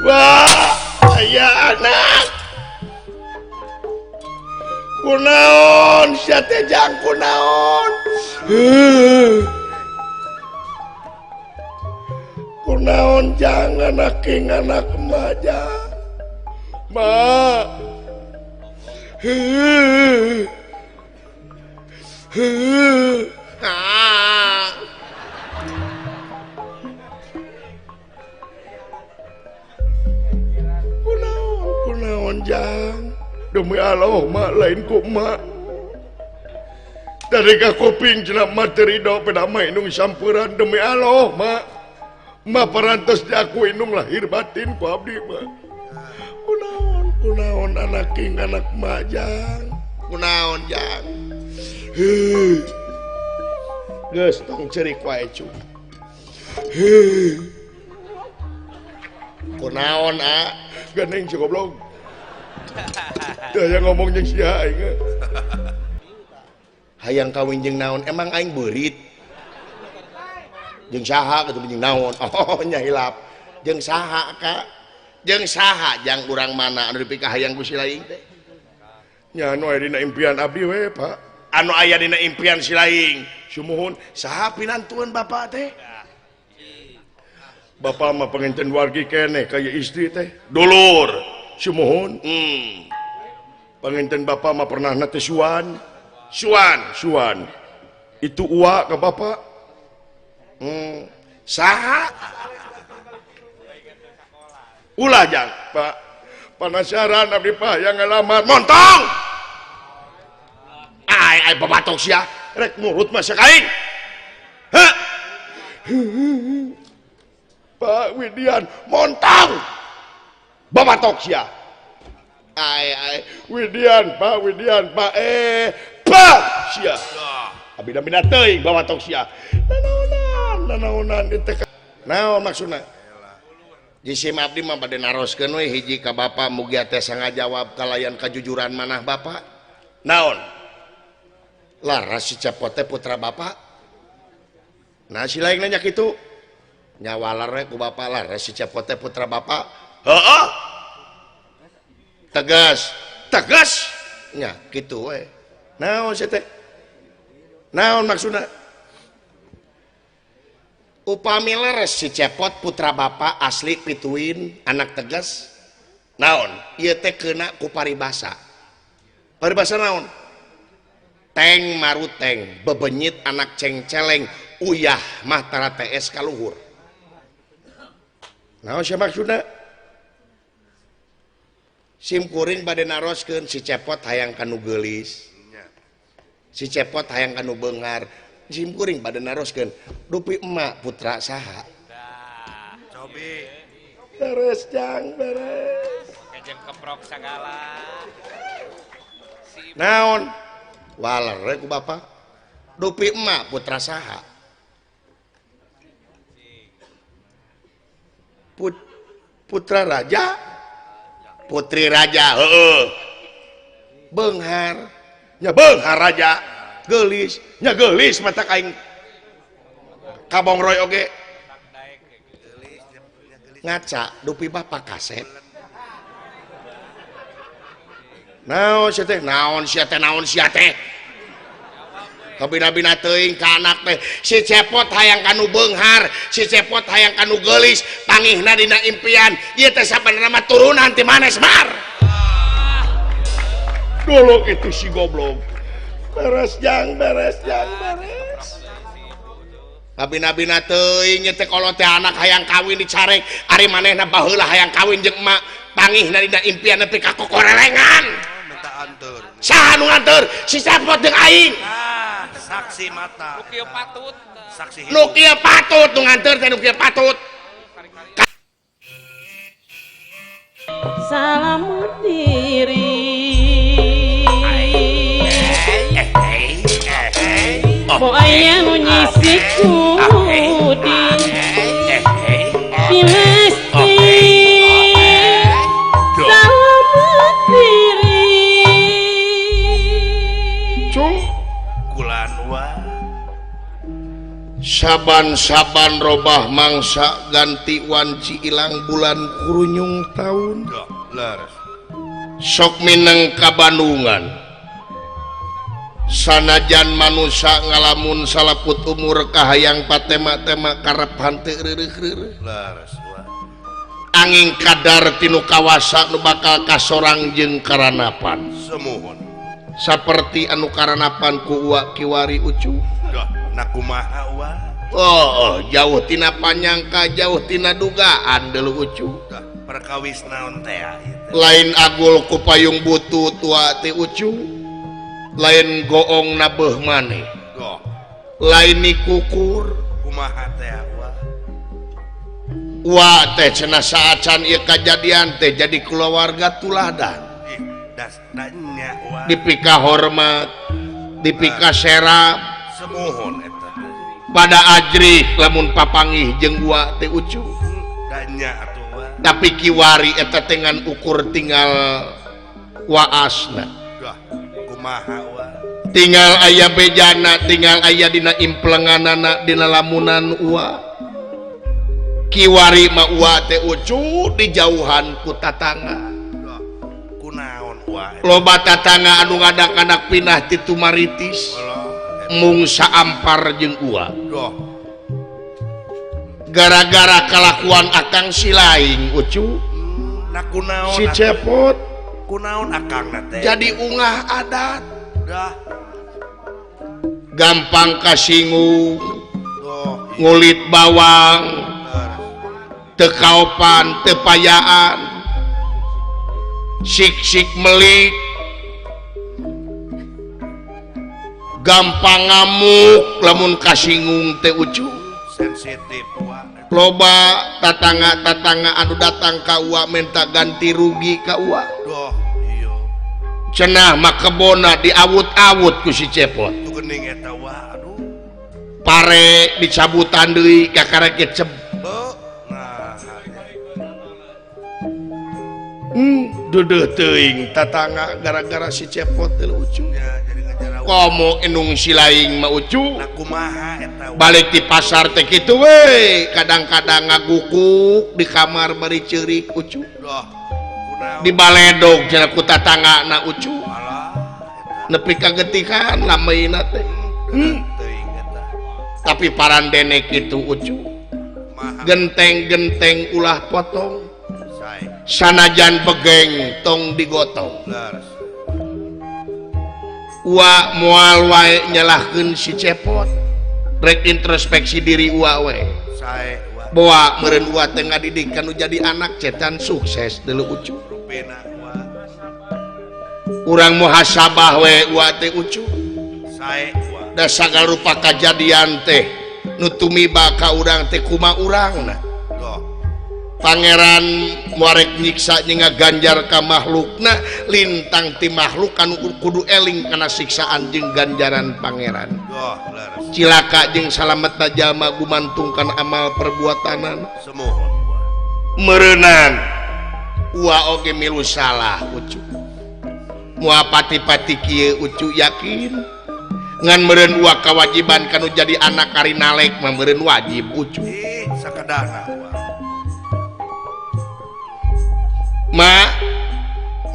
Wah, aya anak. Kunaon sia teh jang kunaon. Kunaon jang anak king anak emak jang. Ma. Kunaon jang. Demi Allah mak lain ku mak. Dari ka kuping cenah materi do peda mah indung sampuran demi Allah mak. Ma parantos di aku indung lahir batin ku abdi mah. Kunaon kunaon anak king anak mak jang. Kunaon jang. Heuh. Geus tong ceurik wae cu. Heuh. Kunaon a? Geuning si goblok. Daya ngomong jeung sia aing. Hayang kawin jeung naon? Emang aing beurit. Jeung saha kitu jeung naon? Oh nya hilap. Jeung saha ka? Jeung saha jang urang mana anu dipikahayang ku si laing teh? Nya anu aya dina impian abdi we, Pak. Anu aya dina impian si laing. Sumuhun, saha pinantueun bapak teh? Bapak mah panginten wargi keneh kaya istri teh. Dulur. Sumuhun. Panginten bapak mah pernah na teh suan. Suan, suan. Itu ua ke bapak. Saha? Ulah jang, Pak. Penasaran abdi Pak yang ngalamar. Montong. Ai ai babatok sia. Rek nurut mah sia aing. Hah? Pak Widian montong. Babatok sia. Ai ai Widian, Pak Widian, Pak Pak sia. Abina-bina teuing babatok sia. Nanaonan, nanaonan ieu teh. Naon maksudna? Jisim abdi mah bade naroskeun we hiji ka bapa mugia teh sangajawab kalayan kajujuran manah bapa. Naon? Laras si Cepot teh putra bapa. Nah si lain nanya kitu. Nyawalar we ku bapa laras si Cepot teh putra bapa. Heeh. Tegas, tegas. Nya kitu we. Naon sia teh? Naon maksudna? Upami leres si Cepot putra bapa asli pituin anak tegas. Naon? Ieu teh keuna ku paribasa. Paribasa naon? Teng maruteng, bebenyit anak cengceleng, uyah mah tara TS kaluhur. Naon sia maksudna? Sim kuring bade naroskeun si Cepot hayang kanu geulis. Si Cepot hayang kanu beunghar. Sim kuring bade naroskeun dupi emak putra saha? Cobi. Beres jang beres. Kejeng keprok sagala. Naon? Waler we ku bapa. Dupi emak putra saha? Putra raja? Putri raja, heeh. Beunghar, nya beunghar raja. Geulis, nya geulis mata aing kabongroy oge. Ngaca dupi bapak kasep. Naon sia teh? Naon sia teh? Naon sia teh? Kabina-bina teuing ka anak teh. Si Cepot hayang kanu beunghar, si Cepot hayang kanu geulis, pangihna dina impian. Ieu teh sabenerna mah turunan ti Manes Mar. Dulu itu si goblok. Beres jang, beres jang, beres. Kabina-bina teuing ieu teh kalau teh anak hayang kawin dicarek, ari manehna baheula hayang kawin jeung emak, pangihna dina impian nepi ka kokorelengan. Minta anteur. Saha nu nganteur? Si Cepot jeung aing. Saksi mata. Nu kieu patut. Saksi hidup. Nu kieu patut nu nganteur teh nu kieu patut. Salam diri. Bo aya nu nyisi kudi. Dimesti salamet diri. Cung. Kulanwa. Saban-saban robah mangsa ganti wanci ilang bulan kurunyung taun. Sok mineng ka Bandungan. Sanajan manusa ngalamun salaput umur kahayang patema-tema karep henteu reureuh-reureuh. Angin kadar tinu kawasa nu bakal kasorang jeung karanapan. Semuhun. Saperti anu karanapan ku uwa kiwari ucu. Kumaha uwa? Oh, jauh tina panyangka, jauh tina dugaan deuleu ucu. Perkawis naon teh Lain agul ku payung butuh tua teh ucu. Lain goong nabeuh maneh. Lain nikukur. Kumaha teh uwa? Uwa teh cenah saacan ieu kajadian teh jadi kulawarga tuladan. Dipika hormat, dipika serap. Semohon eta pada ajrih lamun papangih jeung uwa teh ucu. Tapi kiwari eta teh ngan ukur tinggal waasna. Kumaha uwa? Tinggal aya bejana, tinggal aya dina implenganana dina lamunan uwa. Kiwari mah uwa teh ucu dijauhan ku tatangga. Kunaon uwa? Loba tatangga anu ngadak-ngadak pinah ti tumaritis. Mung saampar jeung uwa. Gara-gara kalakuan akang si laing ucu. Si Cepot kunaon akang teh jadi ungah adat. Gampang kasinggung, ngulit bawang, teu kaopan, teu payaan, sik-sik melik, gampang ngamuk lamun kasinggung teh ucu. Sensitif loba tatangga-tatangga anu datang ka uwa minta ganti rugi ka uwa. Cenah mah kebona diawut-awut ku si Cepot. Geuning eta wa aduh. Pare dicabutan deui kakarek ceb. Nah. Deudeuh teuing tatangga gara-gara si Cepot teh ucu. Komo indung si laing mah ucu. Kumaha eta balik di pasar teh kitu we, kadang-kadang ngagukuk di kamar bari ceurik ucu. Di baledog cenah ku tatanggana ucu. Nepi ka getikan lameuna teh. Tapi parandene kitu ucu. Genteng-genteng ulah potong. Sanajan begeng tong digotong. Uwa moal wae nyalahkeun si Cepot. Rek introspeksi diri uwa we. Boa meureun uwa teh ngadidik kanu jadi anak cetan sukses deuleu ucu. Urang muhasabah we uwa teh ucu. Da sagala rupa kajadian teh nu tumiba ka urang teh kumaha urangna. Pangeran muarek nyiksa jeung ngaganjar ka makhlukna, lintang ti makhluk anu kudu eling kana siksaan jeung ganjaran pangeran. Cilaka jeung salametna jalma gumantung kana amal perbuatanana. Meureunan uwa oge milu salah ucu. Moal pati-pati kieu ucu yakin ngan meureun uwa kawajiban kanu jadi anak ari nalek mah meureun wajib ucu. Sakadana uwa. Ma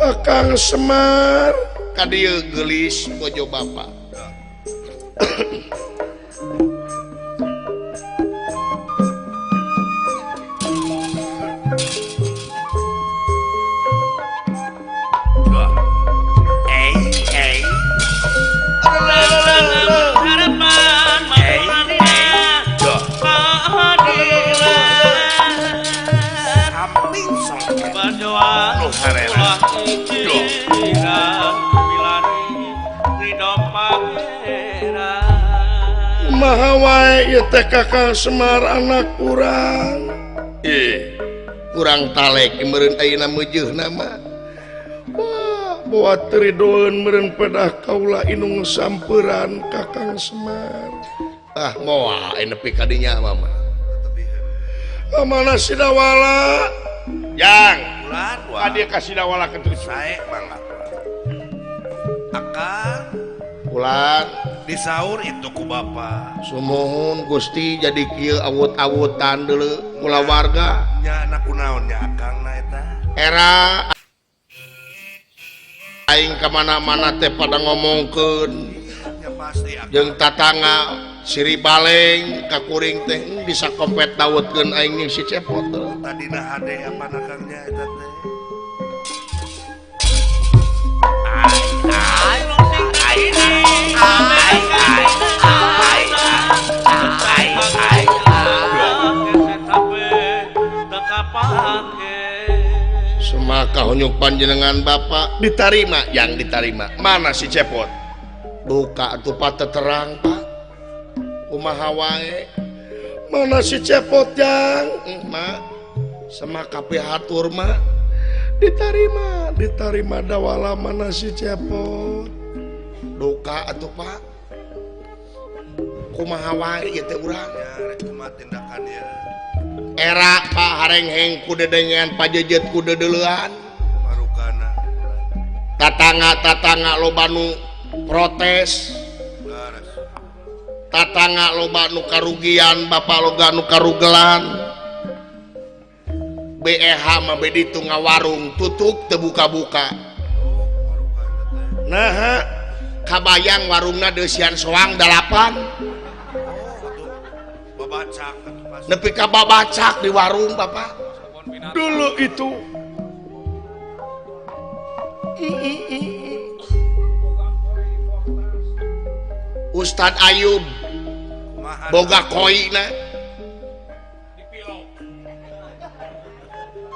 Akang Semar ka dieu geulis bojo bapa. Maha wae ieu teh Kakang Semar anak urang. Ih, kurang talek meureun ayeuna meujeuhna mah. Wah, boa teu ridoeun meureun pedah kaula inung samperan Kakang Semar. Ah, moal nepi ka dinya mah. Mana Sidawala? Yang, ulah dia ka Sidawala kitu sae mangga. Akang ulah Disaur itu ku Bapak. Sumuhun Gusti jadi kieu awut-awutan deuleu kulawarga. Nya anak kunaon nya akangna eta. Era aing ka mana-mana teh pada ngomongkeun. Nya pasti akang. Jeung tatangga Siri Baleng ka kuring teh bisa kompet dawetkeun aing jeung si Cepot. Tadina hade apa akangnya eta teh. Semaka hunyuk panjenengan Bapak ditarima yang ditarima. Mana si Cepot? Duka atuh pateterang Pak. Kumaha wae? Mana si Cepot yang? Mak, semaka pihatur mak. Ditarima, ditarima dawala mana si Cepot? Duka atuh Pak. Kumaha wae ieu teh urang? Ya, rek kumaha tindakan ya. Era Pak harengheng ku dedengean pajejet ku dedeleuan. Marukana. Tatangga-tatangga loba nu protes. Tatangga loba nu karugian, bapak loba nu karugelan. BEH mah bedi tu ngawarung tutup teu buka-buka. Nah, kabayang warungna deusian soang 8. Nepi ka babacak di warung Bapak. Dulu itu Ustad Ayub boga koina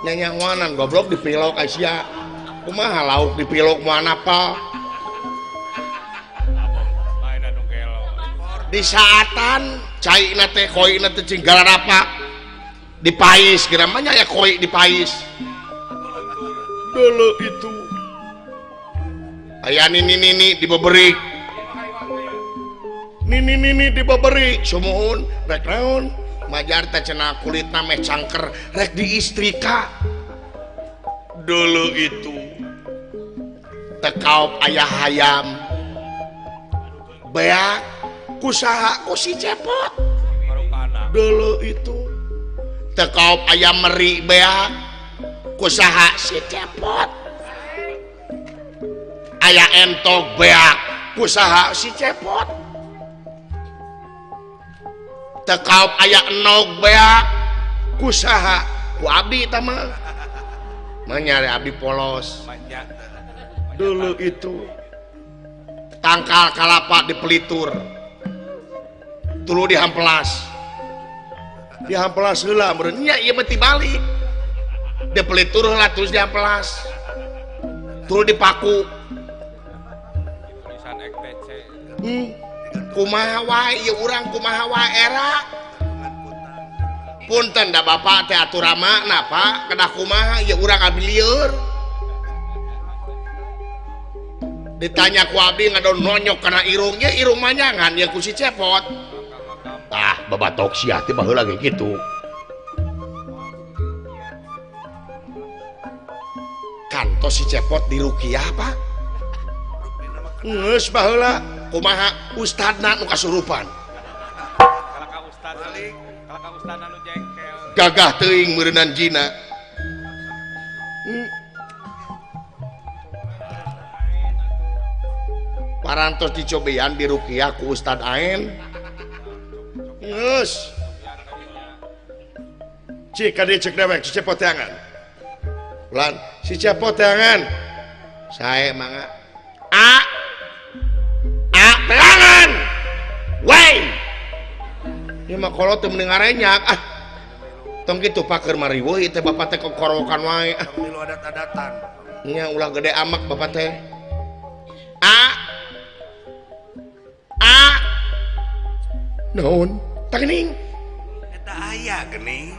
nyanyawanan goblok dipilok Asia kumaha lauk dipilok moal apa di saatan caina teh koina teh cing galarapa dipais geura mah nya koi dipais. Dulu itu aya nini-nini dibeberik. Nini-nini dibeberik sumuhun rek naon majar teh cenah kulitna meh cangker rek diistrika. Dulu itu tekaop aya hayam beak kusaha ku si Cepot. Dulu itu tekaop ayam meri beak kusaha si Cepot. Aya entok beak kusaha si Cepot. Tekaop aya enog beak kusaha ku abdi eta mah. Manyare abdi polos. Dulu itu tangkal kalapa dipelitur. Tulu dihampelas. Dihampelas heula meureun nya ieu mah tibalik. Dipelitur heula terus dihampelas. Tulu dipaku. Tulisan XTC. Kumaha wae ieu urang kumaha wae era. Punten da bapak teh atur ramana Pak, kedah kumaha ieu urang abdi lieur. Ditanya ku abdi ngadon nonyok kana irung nya irung manyangan ya ku si Cepot. Ah, babatok sia teh baheula ge kitu. Kantos si Cepot di ruqyah Pak. Geus baheula kumaha ustadna nu kasurupan. Kalaka ustad, kalaka ustadna nu jengkel. Gagah teuing meureunan jina. Parantos dicobean di ruqyah ku Ustad Aen. Geus. Cik ka dieu cek dewek si Cepot teangan. Ulan si Cepot teangan. Sae mangga. A A teangan. Wei. Ieu mah kolot teu mending ngarenyak ah. Tong kitu paker mariweuh ieu teh bapak teh kokorokan wae ah. Milu adat-adatan. Nya ulah gede amak bapak teh. A A naon? Tah geuning. Eta aya geuning.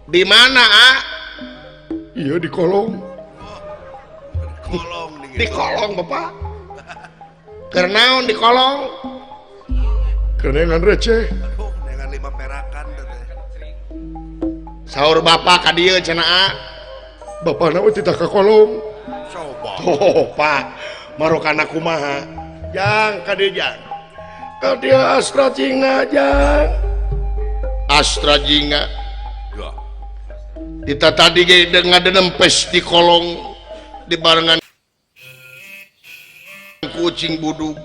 Di mana, A? Iya di kolong. Oh, di kolong di kolong, Bapak. Keur naon di kolong? Keur neangan receh. Aduh, neangan 5 perakan teh. Saur Bapak ka dieu cenah, A. Bapana we titah ka kolong. Coba. Oh, Pak. Marokana kumaha? Jang ka dieu jang. Ka dieu Astra Jingga jang. Astra Jingga. Dita tadi ge ngadenempes di kolong di barengan kucing buduk.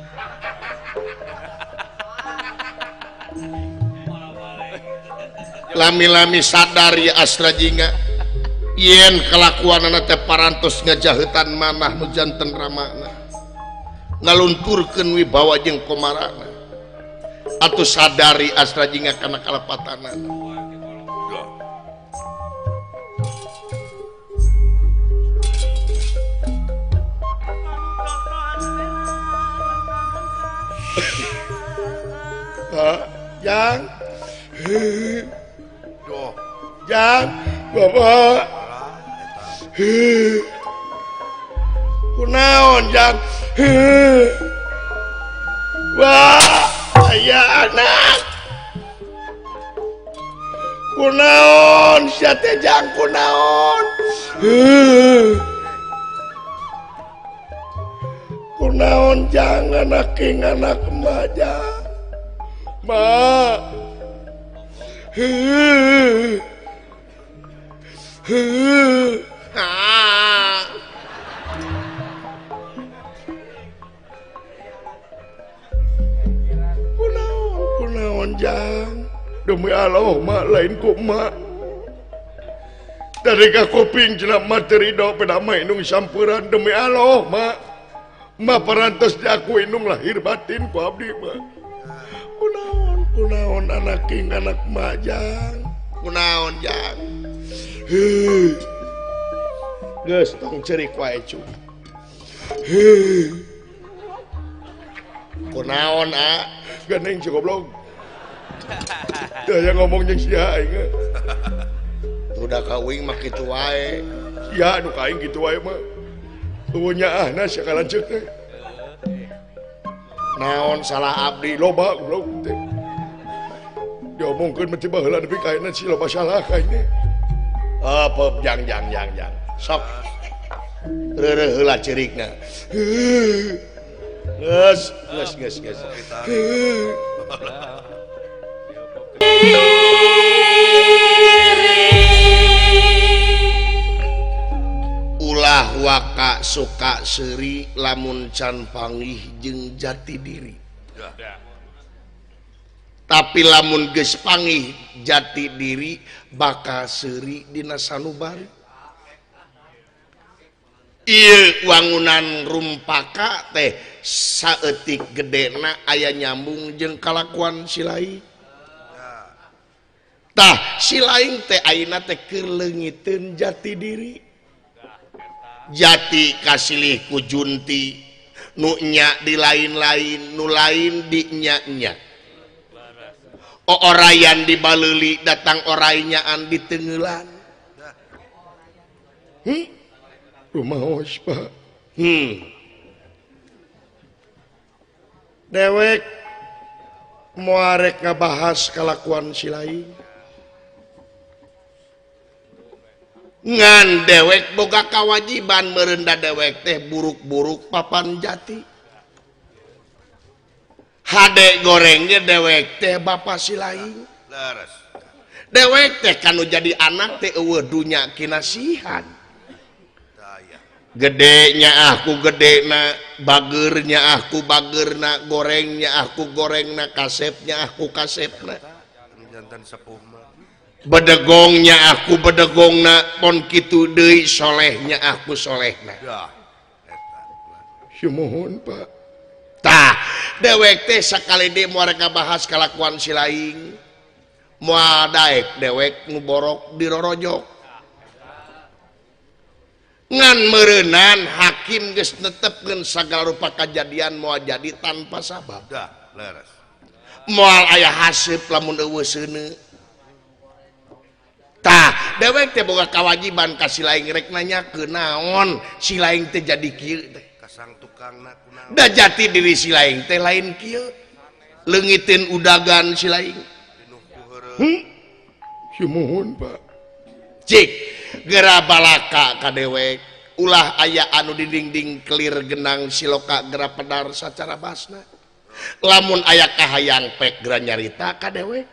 Lami-lami sadar ya Astra Jingga yen kelakuanana teh parantos ngajahetan manah nu janten ramana ngalunturkeun wibawa jeung komarana atuh sadari Astra Jingga kana kalepatanana. Jang, jang, bapak, kunaon jang, wah, ayah anak, kunaon, siate jang kunaon, kunaon jang anak king anak emaja. Ma, kunaon kunaon jang, demi Allah mak lain ku mak. Dari ka kuping cenah materi do peda mah indung sampuran demi Allah mak. Ma parantos di aku indung lahir batin ku abdi mah. Kunaon kunaon anak king anak majang kunaon jang geus tong ceurik wae cu kunaon a geuning si goblok teu aya ngomong jeung sia aing udah ka uing mah kitu wae sia nu ka aing kitu wae mah eueuh nyaahna sia kalanceuk teh naon salah abdi loba goblok teh diomongkeun mah baheula nepi ka ayeuna si loba salah ka ini apa jang jang jang jang sok reureuh heula ceurikna geus geus geus geus ulah waka suka seuri lamun can panggih jeung jati diri. Tapi lamun geus panggih jati diri bakal seuri dina sanubari. Ieu wangunan rumpaka teh saeutik gedena aya nyambung jeung kalakuan si laing. Tah si laing teh ayeuna teh keur leungiteun jati diri. Jati kasilih ku junti nu nya di lain-lain nu lain di nya-nya. Orayan di baleuli datang oraynaan di tengelan. Rumaos Pak. Dewek moarek ngabahas kalakuan si lain. Ngan dewek boga kawajiban merendah dewek teh buruk-buruk papan jati. Hade gorengnya dewek teh bapa si lain. Dewek teh kanu jadi anak teh eueuh dunya kinasihan. Gedenya aku gedena, bagernya aku bagerna, gorengnya aku gorengna, kasepnya aku kasepna. Bedegongnya aku bedegongna, pon kitu deui solehnya aku solehna. Sumuhun Pak. Tah, dewek teh sakali deui moal rek ngabahas kalakuan si laing. Moal daek dewek nu borok dirorojok. Ngan meureunan hakim geus netepkeun sagala rupa kajadian moal jadi tanpa sabab. Moal aya haseup lamun eueuh seuneu. Tah, dewek teh boga kawajiban ka si laing rek nanyakeun naon si laing teh jadi kieu teh. Kasang tukangna kunaon. Da jati diri si laing teh lain kieu. Leungiteun udagan si laing. Sumuhun Pak. Cik, geura balaka ka dewek. Ulah aya anu dinding-ding kelir genang siloka gera pedar sacara basna. Lamun aya kahayang pek gera nyarita ka dewek.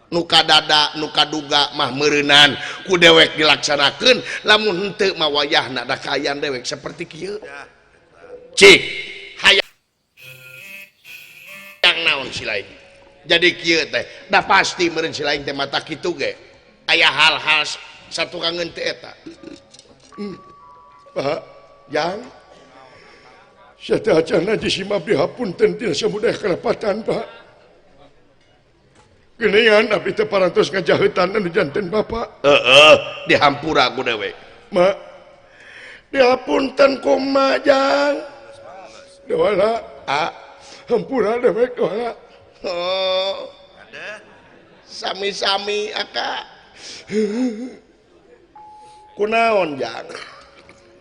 Nu kadada nu kaduga mah meureunan ku dewek dilaksanakeun, lamun henteu mah wayahna da kaayaan dewek seperti kieu. Cik hayang naon si lain. Jadi kieu teh da pasti meureun si lain teh mata kitu ge. Aya hal-hal satukangeun teh eta. Pak, yang satacana di abdi hapunten tina samudaya kalepatan Pak. Geuningan abdi teh parantos ngajahetan anu janten Bapak. Heeh, dihampura ku dewek. Ma, dihapunten kumaha jang? Doala, a, hampura dewek doala. Oh. Sami-sami aka. Kunaon jang?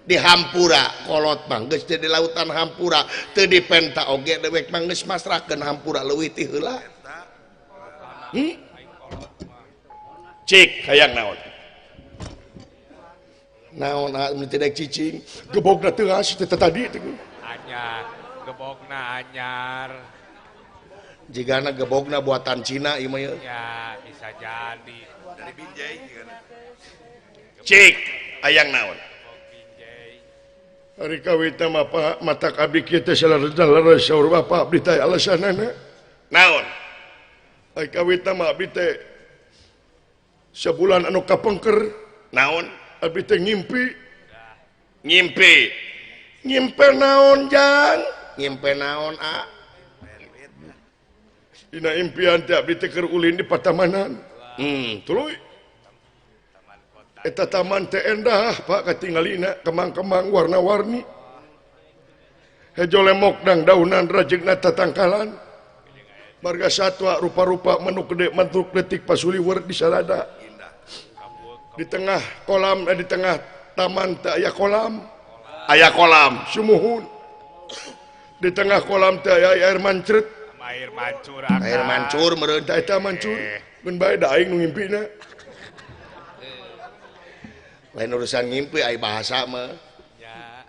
Dihampura kolot mah geus teu di lautan hampura teu dipenta oge dewek mah geus masrahkeun hampura leuwih ti heula. Cik hayang naon? Naon mun teu daek cicing gebogna teuas teh tadi teh. Anyar, gebogna anyar. Jigana gebogna buatan Cina ieu mah. Ya, bisa jadi. Dari Binjai jigana. Cik hayang naon? Ari kawita mah Pak matak abdi kieu teh salareuh saur Bapak abdi teh alasanana. Naon? Ari kawita mah abdi teh sabulan anu kapengker. Naon? Abdi teh ngimpi. Ngimpi. Ngimpi naon jang? Ngimpi naon a? Dina impian teh abdi teh keur ulin di patamanan. Tuluy. Eta taman teh endah Pak katingalina kemang-kemang warna-warni. Hejo lemok dang daunan rajegna tatangkalan. Marga satwa rupa-rupa manuk gede mantuk detik pasuliwer di sarada. Di tengah kolam di tengah taman teh aya kolam. Aya kolam sumuhun. Di tengah kolam teh aya air mancret. Air mancur. Air mancur meureun teh eta mancur. Mun bae da aing nu ngimpina. Lain urusan ngimpi ai bahasa mah. Ya,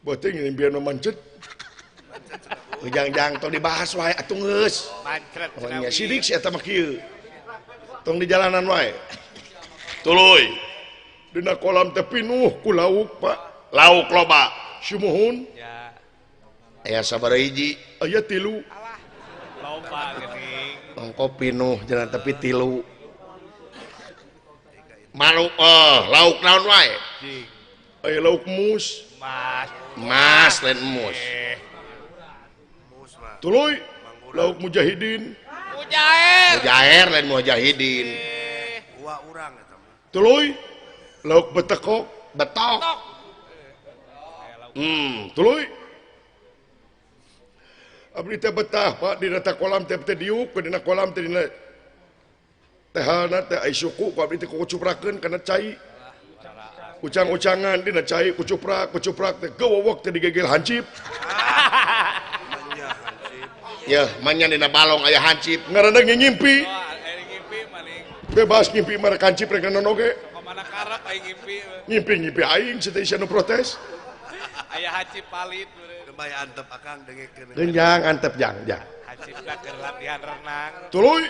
Beuting ngimpian mah mancet. Ujang-jang tong dibahas wae atuh geus. Mancret. Oh nya sidik si eta mah kieu. Tong di jalanan wae. Tuluy. Dina kolam teh pinuh ku lauk, Pak. Lauk loba. Sumuhun. Ya. Aya sabaraha hiji? Aya 3. Alah. Loba geuning. Ongko pinuh jangan tapi 3. Malu lauk naon wae? Aya lauk mus. Mas. Mas lain mus. Tuluy lauk mujahidin. Mujair. Mujair lain mujahidin. Wa urang eta mah. Tuluy lauk betekok, betok. Tuluy. Abdi teh betah Pak dina kolam teh teh diuk dina kolam teh dina tehana teh ai suku ku abdi teh kucuprakeun kana cai. Ucang-ucangan dina cai kucuprak kucuprak teh gewowok teh digegel hancip. Yeuh, manya dina balong aya hancip. Ngaranna ngimpi. Bebas ngimpi mah rek hancip rek naon oge. Kumaha karep aing ngimpi. Ngimpi-ngimpi aing teh sia nu protes. Aya hancip palit. Kembali antep akang dengekeun. Genjang antep jang jang. Hancipna keur latihan renang. Tuluy.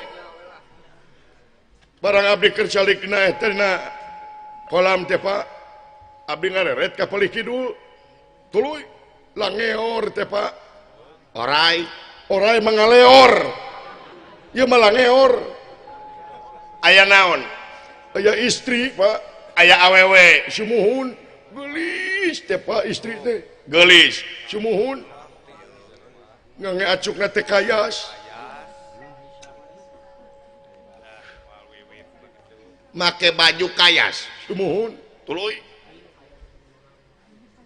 Barang abdi keur calik dina eta dina kolam teh Pak. Abdi ngareret ka palih kidul. Tuluy langeor teh Pak. Orai, orai mangaleor. Ieu mah langeor. Aya naon? Aya istri Pak. Aya awewe. Sumuhun geulis teh Pak istri teh. Geulis. Sumuhun. Ngange acukna teh kayas. Make baju kayas. Sumuhun. Tuluy.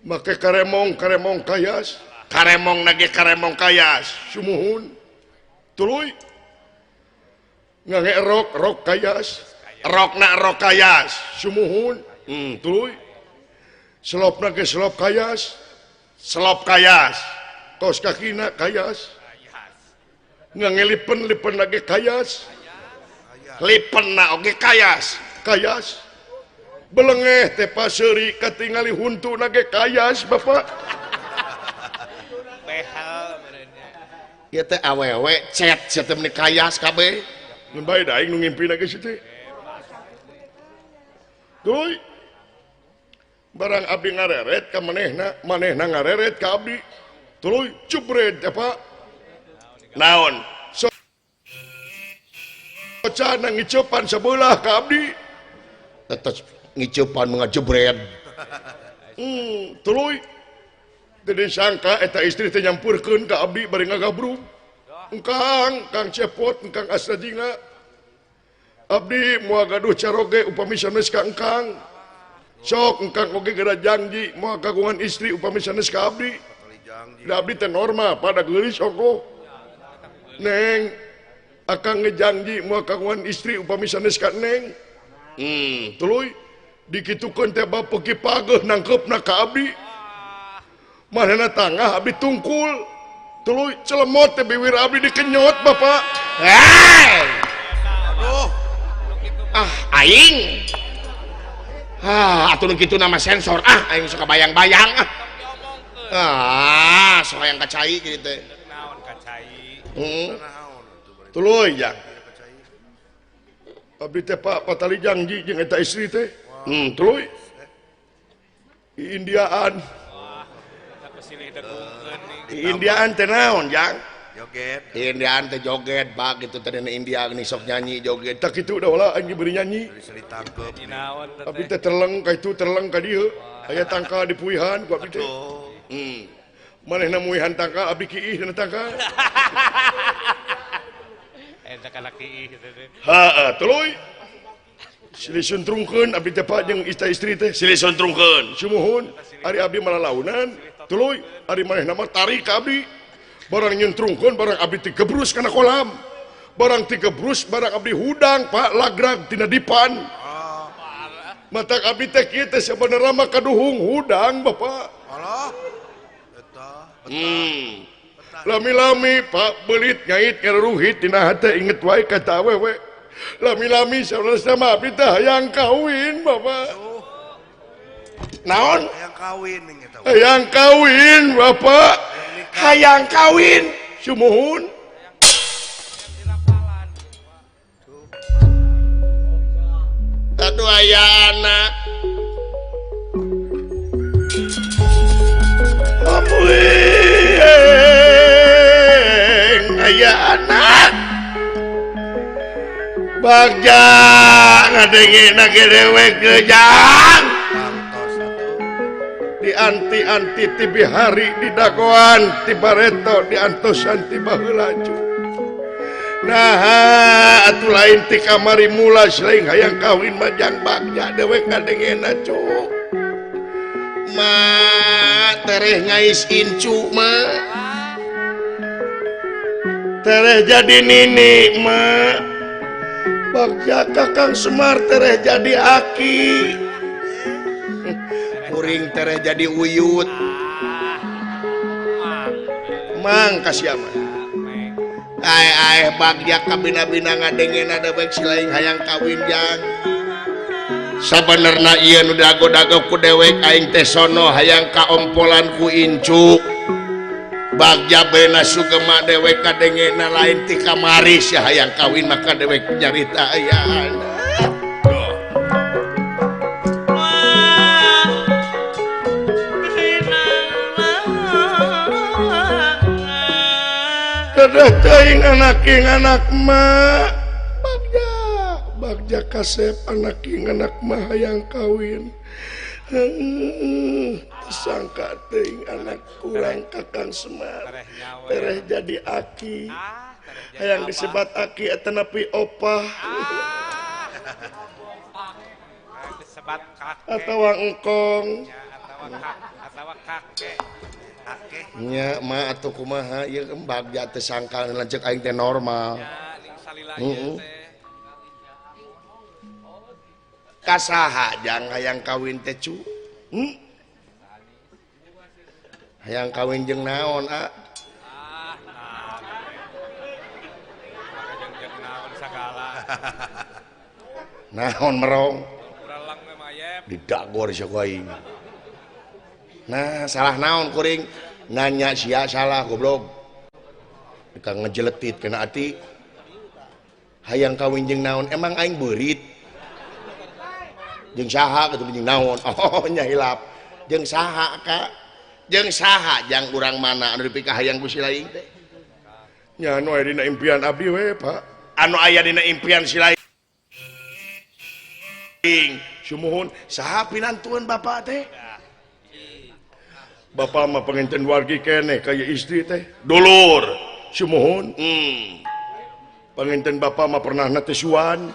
Make karemong, karemong kayas. Karemong nage karemong kayas. Sumuhun. Tuluy. Ngange rok, rok kayas. Rokna rok kayas. Sumuhun. Tuluy. Selopna ge selop kayas. Selop kayas. Kaos kakina kayas. Ngange lipen, lipen nage kayas. Lipenna oge kayas. Kayas. Belengeh teh paseuri katingali huntuna ge kayas Bapak. Behel meureunnya. Ieu teh awewe cet sia teh meuni kayas kabeh. Mun bae da aing nu ngimpina ge situ. Tuluy barang abdi ngareret ka manehna, manehna ngareret ka abdi. Tuluy jebret teh Pak. Naon? Socana ngiceupan sebelah ka abdi. Tetes ngiceupan mengajebret. Tuluy teu disangka eta istri teh nyampurkeun ka abdi bari ngagabrug. Engkang, Kang Cepot, engkang Astajinga. Abdi moal gaduh caroge upami sanes ka engkang. Sok engkang oge geura janji moal kagungan istri upami sanes ka abdi. Da abdi teh normal pada geulis ongkoh. Neng akang ngejanji moal kagungan istri upami sanes ka neng. Tuluy dikitukeun teh bapeuki pageuh nangkeupna ka abdi. Manehna tangah abdi tungkul. Tuluy celemot teh biwir abdi dikenyot Bapak. Hei. Aduh. Ah aing. Ah atuh nu kitu nama sensor ah aing suka bayang-bayang ah. Ah sok hayang kacai kitu teh. Naon kacai? Tuluy jang. Abdi teh Pak patali janji jeung eta istri teh. Tuluy. Indiaan. Indiaan teh naon jang? Joget. Indiaan teh joget bag gitu teh dina India geuning sok nyanyi joget. Tak kitu da ulah aing beri nyanyi. Abdi teh terleng ka itu terleng ka dieu. Aya tangkal dipuihan ku abdi teh. Manehna muihan tangkal abdi kiih dina tangkal. Eta kana kiih kitu teh. Heeh, tuluy. Silih suntrungkeun abdi teh Pak jeung istri teh. Silih suntrungkeun. Sumuhun ari abdi malalaunan. Tuluy ari manehna mah tarik ka abdi. Barang nyuntrungkeun barang abdi tigebrus kana kolam. Barang tigebrus barang abdi hudang Pak lagrag tina dipan. Matak abdi teh kieu teh sabenerna mah kaduhung hudang Bapak. Alah. Eta. Lami-lami Pak beulit ngait ngaruhit dina hate inget wae ka ta awewe. Lami-lami sabenerna mah abdi teh hayang kawin Bapak. Naon? Hayang kawin eta. Hayang kawin Bapak. Hayang kawin sumuhun. Aduh aya anak. Amuing aya anak. Bagja ngadengena ge dewek gejang. Di anti-anti ti bihari di dagoan ti bareto di antosan ti baheula cu. Nah atuh lain ti kamari mula selain hayang kawin mah jang bagja dewek ngadengena cu. Ma tereh ngais incu ma. Tereh jadi nini ma. Bagja Kakang Semar tereh jadi aki. Kuring tereh jadi uyut. Mang kasih ama. Ae ae bagja kabina-bina ngadengena dewek silaing hayang kawin jang. Sabenerna ieu nu dago-dago ku dewek aing teh sono hayang kaompolan ku incu. Bagja bena sugema dewek kadengena lain ti kamari sia hayang kawin maka dewek nyarita aya anak. Dadah teuing anak ing anak mah. Bagja, bagja kasep anak ing anak mah hayang kawin. Sangka teuing anak kurang Kakang Semar. Tereh jadi aki. Hayang disebat aki eta nepi opah. Atawa engkong. Atawa kakek. Nya mah atuh kumaha ieu bagja teh sangka lanceuk aing teh normal. Heeh. Kasaha jang hayang kawin teh cu? Hayang kawin jeung naon a? Naon merong? Didagor sia ku aing. Nah, salah naon kuring? Nanya sia salah goblok. Ka ngejeletit kena ati. Hayang kawin jeung naon? Emang aing beurit. Jeung saha kitu jeung naon? Oh, nya hilap. Jeung saha ka? Jeung saha jang urang mana anu dipikahayang ku si laing teh? Nya anu aya dina impian abdi we, Pak. Anu aya dina impian si laing. Sumuhun, saha pinantueun bapak teh? Bapak mah penginten wargi keneh kaya istri teh. Dulur. Sumuhun. Penginten bapak mah pernah na teh suan.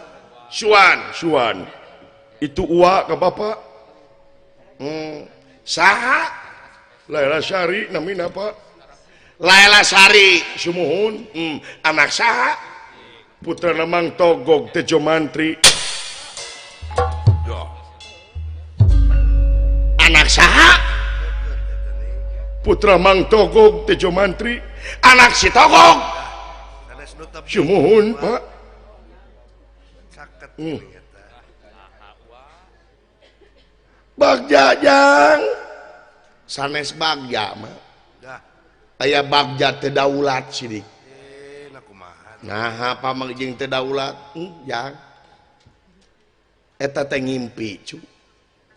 Suan, suan. Itu uwa ke bapak. Saha? Laila Sari namina Pak. Laila Sari, sumuhun. Anak saha? Putra Mang Togog Tejo Mantri. Anak saha? Putra Mang Togog Tejo Mantri. Anak si Togog. Sumuhun Pak. Bagja jang sanes bagja mah. Aya bagja teu daulat sidik. Nah, apa mang jeung teu daulat? Jang. Eta teh ngimpi cu.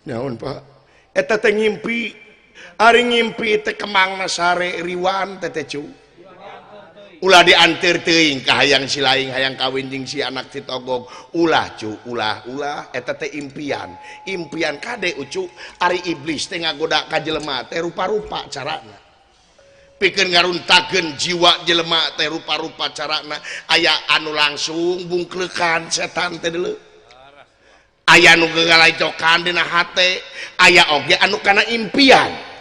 Naon Pak? Eta teh ngimpi. Ari ngimpi teh kemangna sare riwan teh teh cu. Ulah diantir teuing ka hayang si laing hayang kawin jeung si anak si Togog. Ulah cu, ulah, ulah eta teh impian. Impian kade ucu, ari iblis teh ngagoda ka jelema teh rupa-rupa carana. Pikeun ngaruntakeun jiwa jelema teh rupa-rupa carana. Aya anu langsung bungkleukan setan teh deuleu. Aya anu gagalacokan dina hate, aya oge anu kana impian.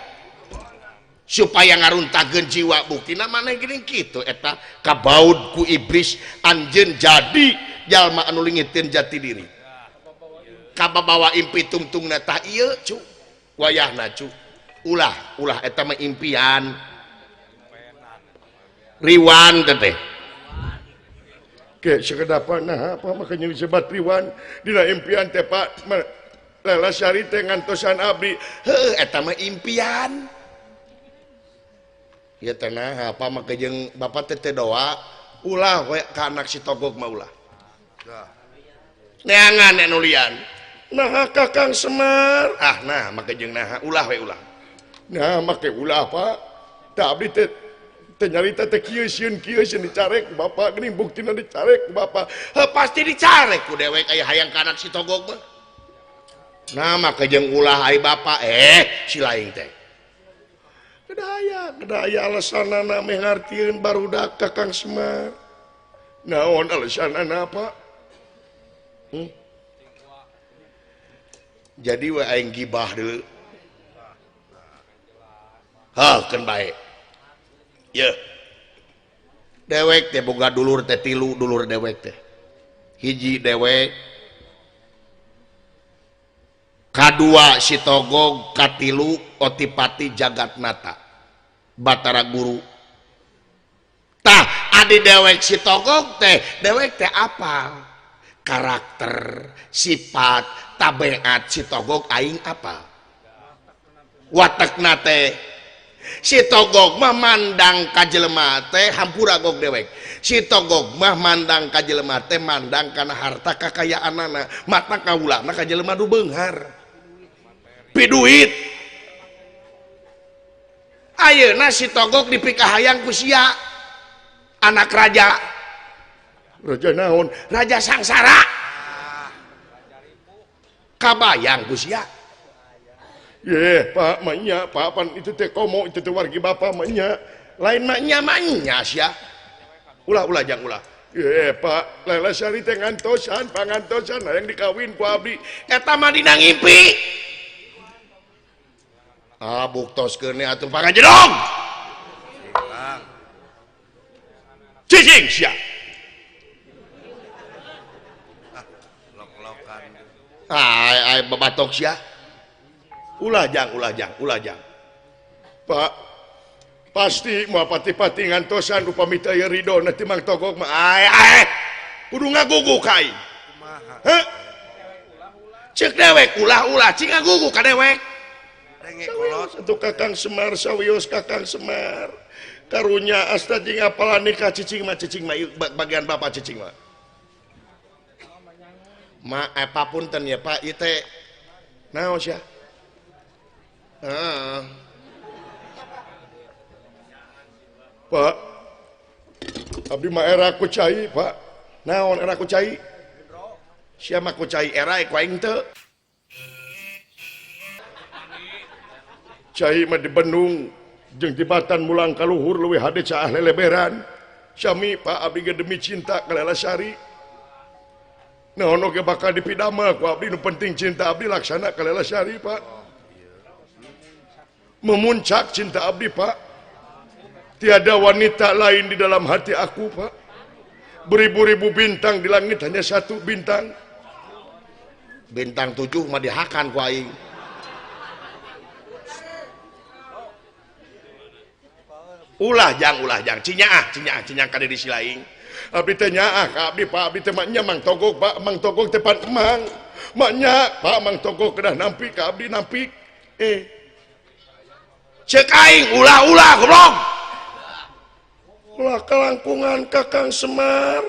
Supaya ngaruntakeun jiwa buktina maneh geuning kitu eta kabaud ku iblis anjeun jadi jalma anu lingiteun jati diri. Kababawa impi tungtungna tah ieu cu wayahna cu. Ulah ulah eta mah impian. Riwan teh. Ke sakedapa nah apa makanya disebat riwan dina impian teh Pak. Laila Sari teh ngantosan abdi. Heuh eta mah impian. Ya tenah apa mah jeung bapak teh doa ulah we ka anak si Togog mah ulah. Neangan anu lian. Nah Kakang Semar. Ah nah make jeung naha ulah we ulah. Nah make ulah Pak. Tah abdi teh teh nyarita teh kieu sieun dicarek ku bapak geuning buktina dicarek ku bapak. Heuh pasti dicarek ku dewek aya hayang ka anak si Togog mah. Nah make jeung ulah ai bapak si laing teh. Kedaya alasanana meh ngartieun barudak Kakang Semar. Naon alasanana Pak? Jadi we aing gibah deui. Heuh keun bae. Yeuh. Dewek teh boga dulur teh tilu dulur dewek teh. Hiji dewek. Kadua si Togog, katilu Otipati Jagatnata. Batara Guru. Tah adi dewek si Togog teh, dewek teh apa? Karakter, sifat, tabiat si Togog aing apa? Watekna teh si Togog mah mandang ka jelema teh hampura gog dewek. Si Togog mah mandang ka jelema teh mandang kana harta kakayaanana, mata kaulana ka jelema nu beunghar. Piduit. Ayeuna si Togog dipikahayang ku sia anak raja. Raja naon? Raja Sangsara. Kabayang ku sia. Ye, Pak, mah Pak, pan itu teh komo itu teh wargi bapak mah nya. Lain mah nya mah nya sia. Ulah ulah jang ulah. Ye, Pak, Laila Sari teh ngantosan, pangantosan hayang dikawin ku abdi. Eta mah dina ngimpi. Ah, buktoskeun atuh pangajedong. Cicing sia. Lok-lokan. Ai ai babatok sia. Ulah jang, ulah jang, ulah jang. Pak, pasti moal pati-pati ngantosan upami teu aya ridho na ti Mang Togog mah. Ai ai. Kudu ngagugu ka aing. Heuh. Cek dewek ulah-ulah cing ngagugu ka dewek. Satu Kakang Semar sawios Kakang Semar. Karunya asta jeung apalan nikah cicing mah bagian bapak cicing mah. Ma papunten ya Pak ieu teh naon sia? Heeh. Pak abdi mah era ku cai Pak. Naon era ku cai? Sia mah ku cai era ku aing teu. Cai mah di Bandung jeung jembatan mulang ka luhur leuwih hade caah leleberan. Sami Pak abdi ge demi cinta ka Lela Sari. Naon oge bakal dipidamel ku abdi nu penting cinta abdi laksana ka Lela Sari Pak. Memuncak cinta abdi Pak. Tiada wanita lain di dalam hati aku Pak. Beribu-ribu bintang di langit hanya satu bintang. Bintang 7 mah dihakan ku aing. Ulah jang cinyaah ka diri si laing. Abdi teh nyaah ka abdi Pak, abdi teh mah nya Mang Togok Pak, Mang Togok teh pan emang. Mah nya Pak Mang Togok kedah nampi ka abdi nampi. Cek aing ulah-ulah goblok. Ulah kalangkungan Kakang Semar.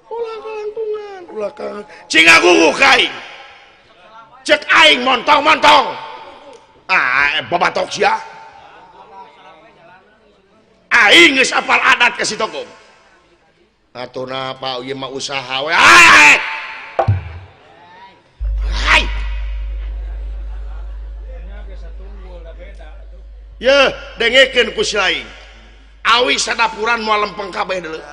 Ulah kalangkungan, ulah kalangkungan. Cing ngagugu ka aing. Cek aing montong-montong. Ah, babatok sia. Aing geus apal adat ka si Togog. Atuh Pak ieu mah usaha we. Hai. Hai. Yeuh, dengekeun ku si laing. Awi sadapuran moal lempeng kabeh deuleu.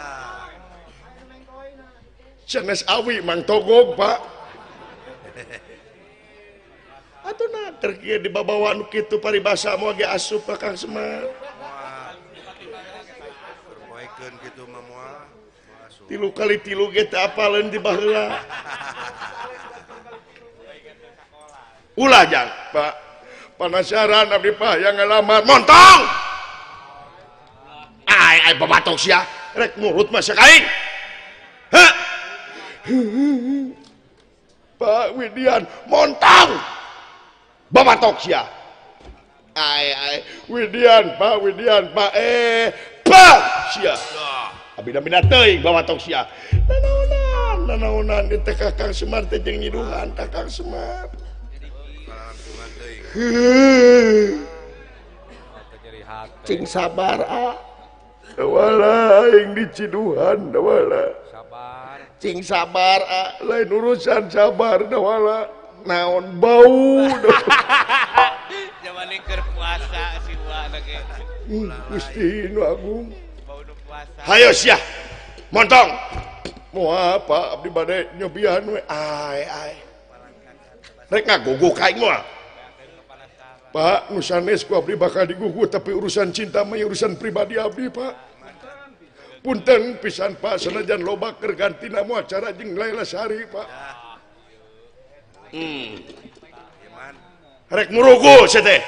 Sanes awi Mang Togog Pak. Atuh na keur kieu dibabawa nu kitu paribasa moal ge asup ka Kang Semar. Poekeun kitu mah moal. 3 kali 3 ge teu apaleun di baheula. Ulah jang Pak. Panasaran abdi Pak yang ngalamar montong. Ai ai babatok sia rek murut mah sia kaing. Heh. Pak Widian montong. Babatok sia. Ai ai Widian Pak Widian Pak Pak sia. Abina-bina teuing babatok sia. Nanaonan nanaonan di teh Kakang Semar teh jeung nyiduhan Kakang Semar. Cing sabar ah. Dawala aing diciduhan dawala. Sabar. Cing sabar ah, lain urusan sabar dawala. Naon bau. Jaman keur puasa si wa lagi. Gusti nu agung. Bau nu puasa. Hayo sia. Montong. Moal Pak abdi bade nyobian we. Ai ai. Rek ngagugu ka aing moal. Pak, nu sanes ku abdi bakal digugu tapi urusan cinta mah urusan pribadi abdi, Pak. Punten pisan Pak, sanajan loba keur gantina moal acara jeung Laila Sari, Pak. Rek murugu sia teh.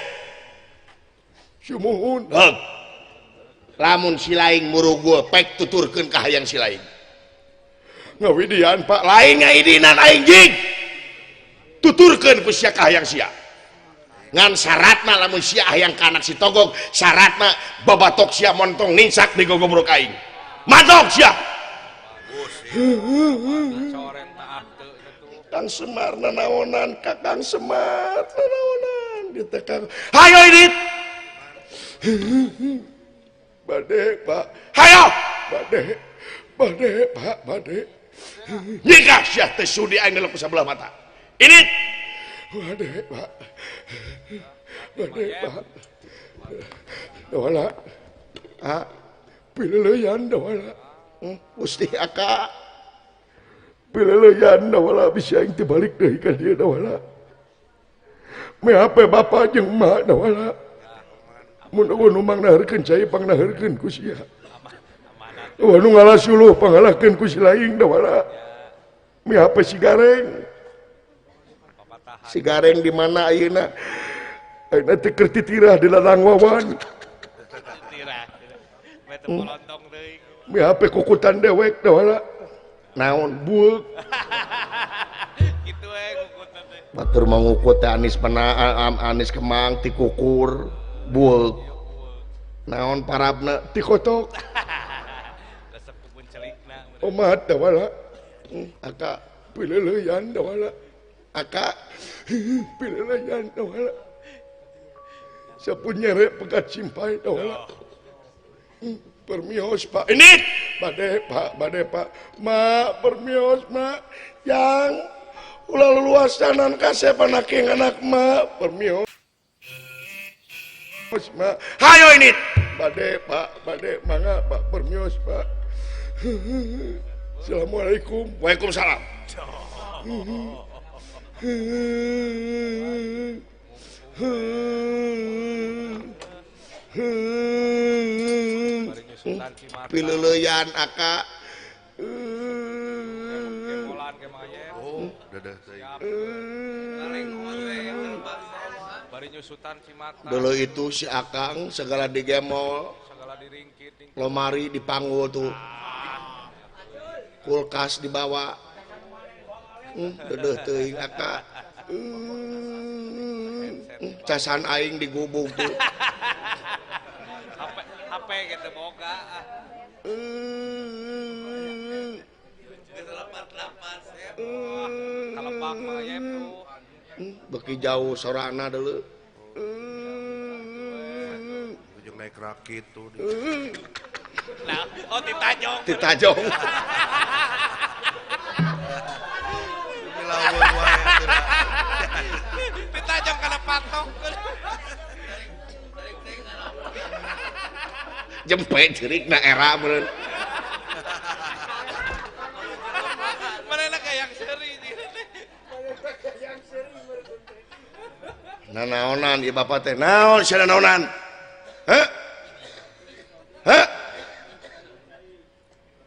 Sumuhun. Heug. Lamun si laing murugu pek tuturkeun ka hayang si laing. Ngawidian Pak, lain ngaidinan aing jig. Tuturkeun ku sia ka hayang sia. Ngan syaratna lamun sia hayang ka anak si Togog, syaratna babatok sia montong ninsak di gogobrok aing. Matok sia. Kang Semar nanaonan, Kakang Semar nanaonan ditekang. Hayo idit. Bade, Pak. Hayo. Bade. Bade, Pak, bade. Nyikah sia teh sudi aing ngelok sabelah mata. Ini Bade, Pak. Bade, Pak. Dawala. Ah, pileleyan dawala. Gusti aka. Pileleyan dawala bisa aing teu balik deui ka dieu dawala. Me hape bapa jeung emak dawala. Mun eueuh nu mangnaheurkeun cai pangnaheurkeun ku sia. Eueuh nu ngalah suluh pangalahkeun ku si laing dawala. Me hape si gareng. Si gareng di mana ayeuna? Ayeuna teh keur titirah di ladang wawan. Titirah. Bete polontong teuing. Mi hape kukutan dewek dawala. Naon bueuk. Kitu we kukutan teh. Batur mangukut teh anis pena anis kemang ti kukur bueuk. Naon parabna ti kotok. Resep kebun celikna. Omat dawala. Aka pileuleyan dawala. Aka pileuleyan dawala. Sapu nyere pegat simpai dawala. Permios Pak. Ini bade Pak, bade Pak. Ma permios ma yang ulah luasanan kasep anak yang anak ma permios ma. Hayo ini bade Pak, bade mangga Pak permios Pak. Assalamualaikum. Waalaikumsalam. Pileuleyan aka. Oh, dadah teuing. Dulu itu si Akang segala digemol, lomari dipanggul tuh, kulkas dibawa, dedeh teuing aka, casan aing digubug tuh. HP gitu boga. Kalebak mah aya tuh. Beki jauh sorana dulu. Ujung naik rakit tuh. Nah, oh ditajong. Ditajong. Ditajong kana patok. Jempe cerikna era meureun. Manehna kayak seuri. Nanaonan ieu bapak teh naon sia nanaonan? Heh? Heh?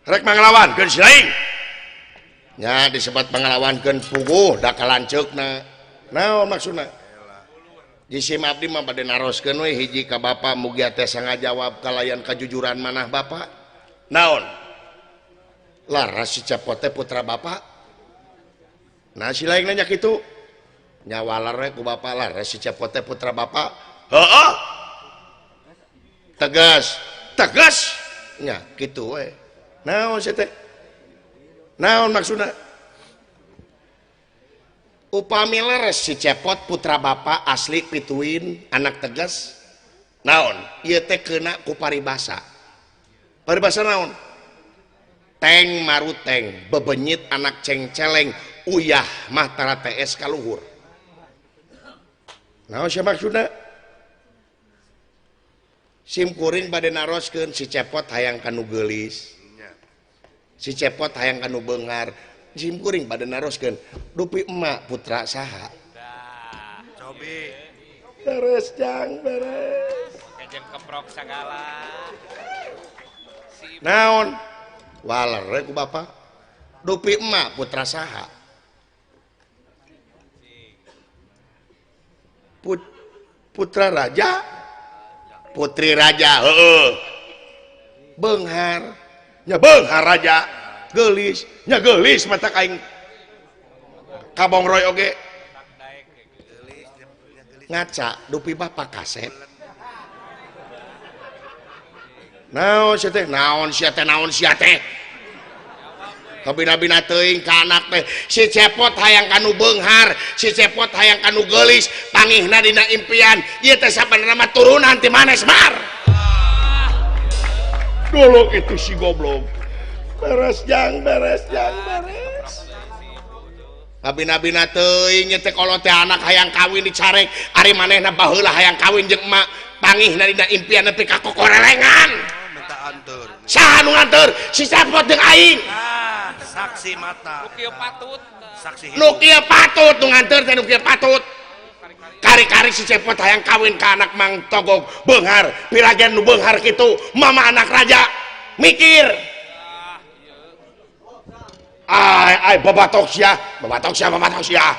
Rek manglawankeun si lain. Nya disebat manglawankeun puguh da kalanceukna. Naon maksudna? Jisim abdi mah bade naroskeun we hiji ka bapak mugia teh sangajawab kalayan kajujuran manah bapak. Naon? Laras si Cepot teh putra bapak. Nah si lain nanya kitu. Nya walar we ku bapak laras si Cepot teh putra bapak. Heeh. Tegas, tegas. Nya kitu we. Naon sia teh? Naon maksudna? Upami leres si Cepot putra bapak asli pituin anak tegas naon ieu teh keuna ku paribasa. Paribasa naon? Teng maruteng bebenyit anak cengceleng uyah mah tara TS kaluhur. Naon sia maksudna? Sim kuring bade naroskeun si Cepot hayang kanu geulis. Si Cepot hayang kanu beunghar. Sim kuring bade naroskeun dupi emak putra saha. Cobi. Beres jang beres. Kejeng keprok sagala. Naon? Waler we ku bapak. Dupi emak putra saha. Putra raja, putri raja, heeh. Beunghar, nya beunghar raja. Geulis, nya geulis mata aing kabongroy oge. Ngaca dupi bapak kasep. Naon sia teh? Naon sia teh? Naon sia teh? Kabina-bina teuing ka anak teh si Cepot hayang kanu beunghar, si Cepot hayang kanu geulis, pangihna dina impian. Ieu teh sabenerna mah turunan ti Manes Mar. Dulu itu si goblok. Beres jang, beres jang, beres. Kabina-bina teuing teh kalau teh anak hayang kawin dicarek, ari manehna baheula hayang kawin jeung emak, pangihna dina impian nepi ka kokorelengan. Minta anteur. Saha nu nganteur? Si Cepot jeung aing. Ah, saksi mata. Nu kieu patut. Saksi hidup. Nu kieu patut nu nganteur teh nu kieu patut. Kari-kari si Cepot hayang kawin ka anak Mang Togog beunghar, piragen nu beunghar kitu, mama anak raja. Mikir. Ai ai babatok sia, babatok sia, babatok sia.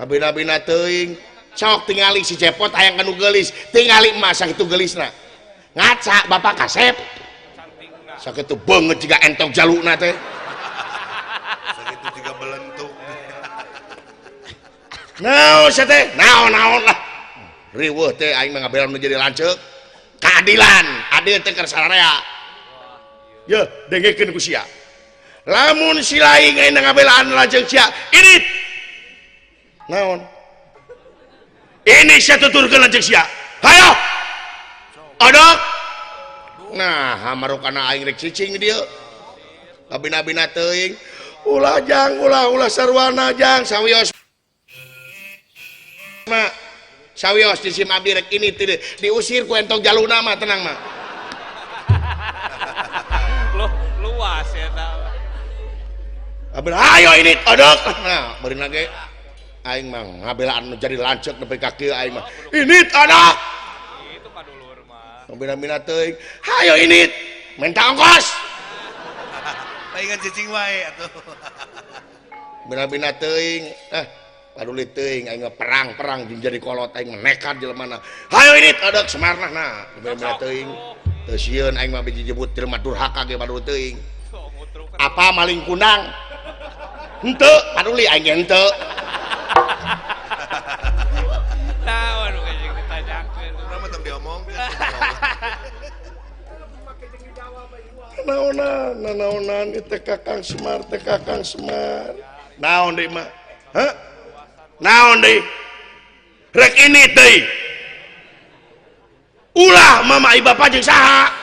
Kabina-bina teuing, sok tingali si Cepot hayang kanu geulis, tingali emak sakitu geulisna. Ngaca bapak kasep. Sakitu beungeut jiga entok jaluna teh. Sakitu jiga belentuk. Naon sia teh? Naon-naon lah. Riweuh teh aing mah ngabelaan nu jadi lanceuk. Keadilan, adil teh keur sararea. Yeuh, dengekeun ku sia. Lamun si laing aing ngabelaan lanceuk sia, ini naon? Ini sia tuturkeun lanceuk sia. Hayo. Odok. Nah, hamarukana aing rek cicing di dieu. Kabina-bina teuing. Ulah jang, ulah sarwana jang sawios. Ma sawios di sim abdi rek ini teu diusir ku entong jaluna mah tenang mah. Luas eta. Abdi hayo ini odok. Nah, beurina ge aing mah ngabelaan nu jadi lanceuk nepi ka kieu aing mah. Ini odok. Itu padulur mah. Bina-bina teuing. Hayo ini minta ongkos. Paingan cicing wae atuh. Bina-bina teuing. Paduli teuing aing mah perang-perang jeung jadi kolot aing mah nekat jelema na. Hayo ini odok Semarna nah. Bina-bina teuing. Teu sieun aing mah biji jebut jelema durhaka ge paduli teuing. Apa maling kundang? Henteu, paduli aing ge henteu. Naon nu jeung ditanyakeun. Urang mah tong diomongkeun. Naonan, nanaonan ieu Kakang Semar, teh Kakang Semar. Naon deui mah? Hah? Naon deui? Rek ini deui. Ulah mama ieu bapa jeung saha?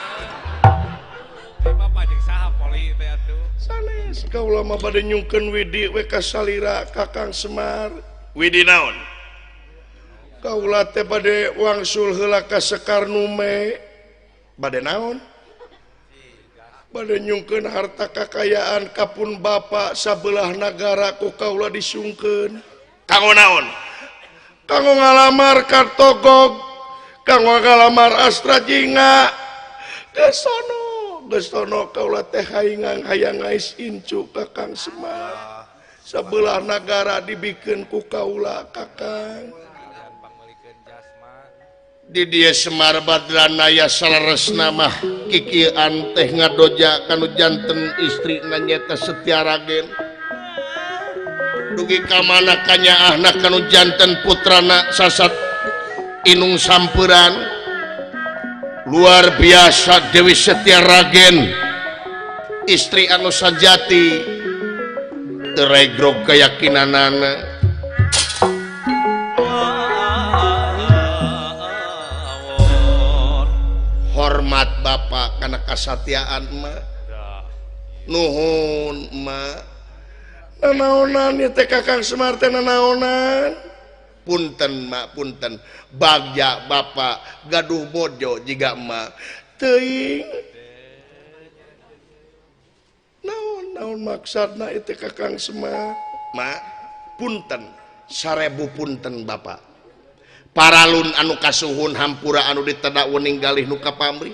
Bapa jeung saha poli teh atuh. Sanes kaula mah bade nyungkeun widi we ka salira Kakang Semar. Widi naon? Kaula teh bade wangsul heula ka Sekar Nume. Bade naon? Bade nyungkeun harta kakayaan kapun bapa sabelah nagara ku kaula disungkeun. Kanggo naon? Kanggo ngalamar ka Togog, kanggo ngalamar Astra Jingga. Geus sono kaula teh hayang hayang ngais incu Kakang Semar. Sabelah nagara dibikeun ku kaula Kakang. Di dieu Semar Badranaya saleresna mah kikieuan teh ngadoja kanu janten istrina nyaeta Setia Ragen. Dugi ka mana kanyaahna kanu janten putrana sasat inung samperan. Luar biasa Dewi Setia Ragen istri anu sajati teu regrog keyakinanana. Hormat bapak karena kasatiaan emak. Nuhun emak. Nanaonan ieu teh Kakang Semar teh nanaonan. Punten mak punten. Bagja bapak gaduh bojo jiga emak. Teuing. Naon naon maksudna ieu teh Kakang Semar? Mak punten 1000 punten bapak. Paralun anu kasuhun hampura anu ditedak wening galih nu kapamrih.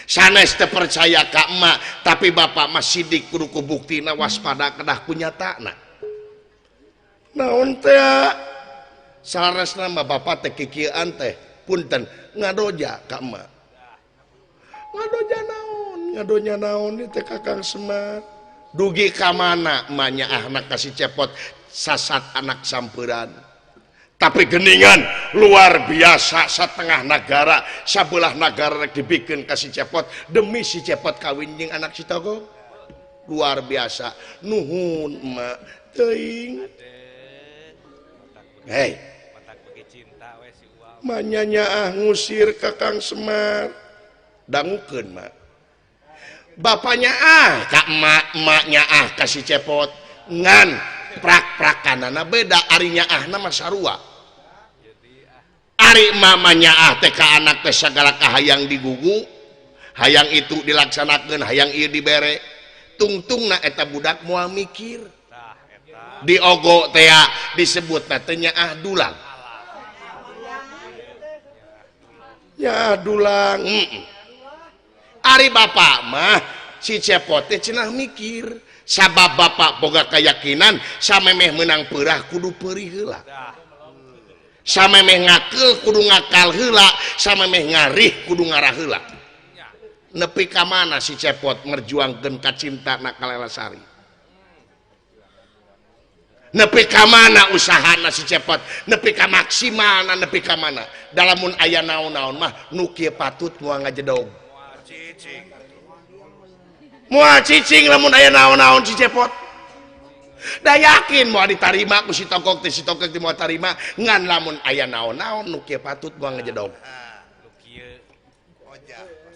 Sanes teu percaya ka emak, tapi bapak mah sidik kudu ku buktina waspada kedah ku nyatana. Naon teh? Saleresna mah bapak teh kikieuan teh punten ngadoja ka emak. Ngadoja naon? Ngadonya naon ieu teh Kakang Semar? Dugi ka mana emak nyaahna ka si Cepot sasat anak samperan. Tapi geningan luar biasa setengah nagara sabelah nagara rek dibikeun ka si Cepot demi si Cepot kawin jeung anak si Togog. Luar biasa nuhun emak teuing. Hei manya nyaah ngusir Kakang Semar. Dangukeun mak. Bapaknya ah ka emak, emaknya ah ka si Cepot ngan prak-prakanana beda ari nyaahna mah sarua. Ari mamanya ah teh ka anak teh sagala kahayang digugu, hayang itu dilaksanakeun, hayang ieu dibere. Tungtungna eta budak moal mikir. Diogo teh disebutna teh nyaah dulang. Nyaah dulang. Ari bapak mah si Cepot teh cenah mikir. Sabab bapak boga keyakinan samemeh menang peurah kudu peurih heula. Samemeh ngakeul kudu ngakal heula, samemeh ngarih kudu ngarah heula. Nepi ka mana si Cepot merjuangkeun kacintana ka Laila Sari? Nepi ka mana usahana si Cepot? Nepi ka maksimalna nepi ka mana? Dalamun aya naon-naon mah nu kieu patut moal ngajedog. Moal cicing lamun aya naon-naon si Cepot. Da yakin moal ditarima ku si Togog teh, si Togog teh moal tarima ngan lamun aya naon-naon nu kieu patut moal ngajedog.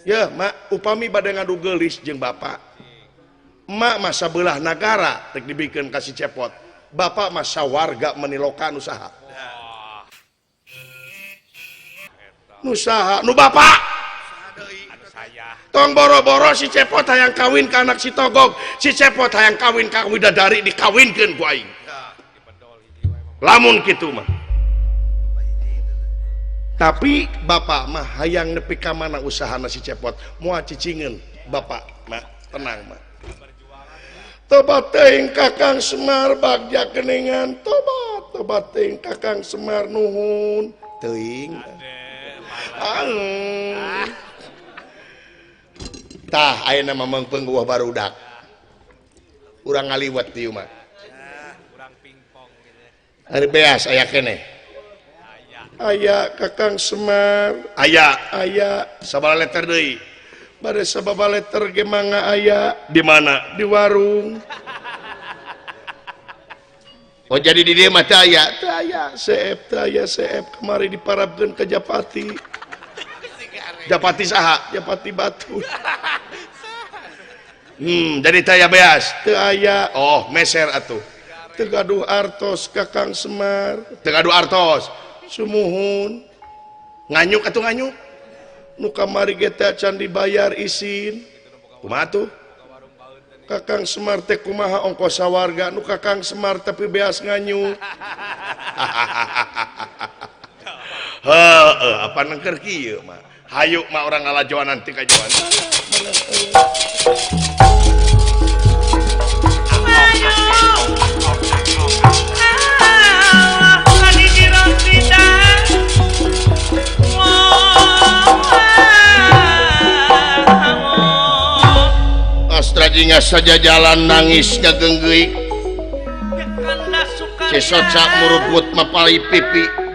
Ya, mak upami bade ngadu geulis jeung bapak. Emak masa belah nagara rek dibikeun ka si Cepot. Bapak masa warga menilokan usaha. Nu saha? Nu bapak. Tong boro-boro si Cepot hayang kawin ka anak si Togog, si Cepot hayang kawin ka widadari dikawinkeun ku aing. Lamun kitu mah. Tapi bapak mah hayang nepi ka mana usahana si Cepot, moal cicingeun bapak mah, tenang mah. Tobat teuing Kakang Semar bagja keningan, tobat tobat teuing Kakang Semar nuhun teuing. Tah ayeuna mah meungpeung eueuh barudak. Urang ngaliwet dieu mah. Urang pingpong gitu. Ari beas aya keneh. Aya Kakang Semar, aya aya sabaraha letter deui? Bade sababa letter ge mangga aya. Di mana? Di warung. Oh jadi di dieu mah teu aya, teu aya seep, teu aya seep kamari diparabkeun ka Japati. Japati saha? Japati Batu. Jadi teu aya beas, teu aya. Oh, meser atuh. Teu gaduh artos Kakang Semar, teu gaduh artos. Sumuhun. Nganyuk atuh nganyuk. Nu kamari ge teh can dibayar isin. Kumaha tuh? Kakang Semar teh kumaha ongkos sawarga nu Kakang Semar tapi beas nganyuk. Heueuh, apa nengker kieu mah. Hayu mah urang ngalajoan nanti ka joan. Astra jingga saja jalan nangis ngagenggeui. Cisoca murubut mapali pipi.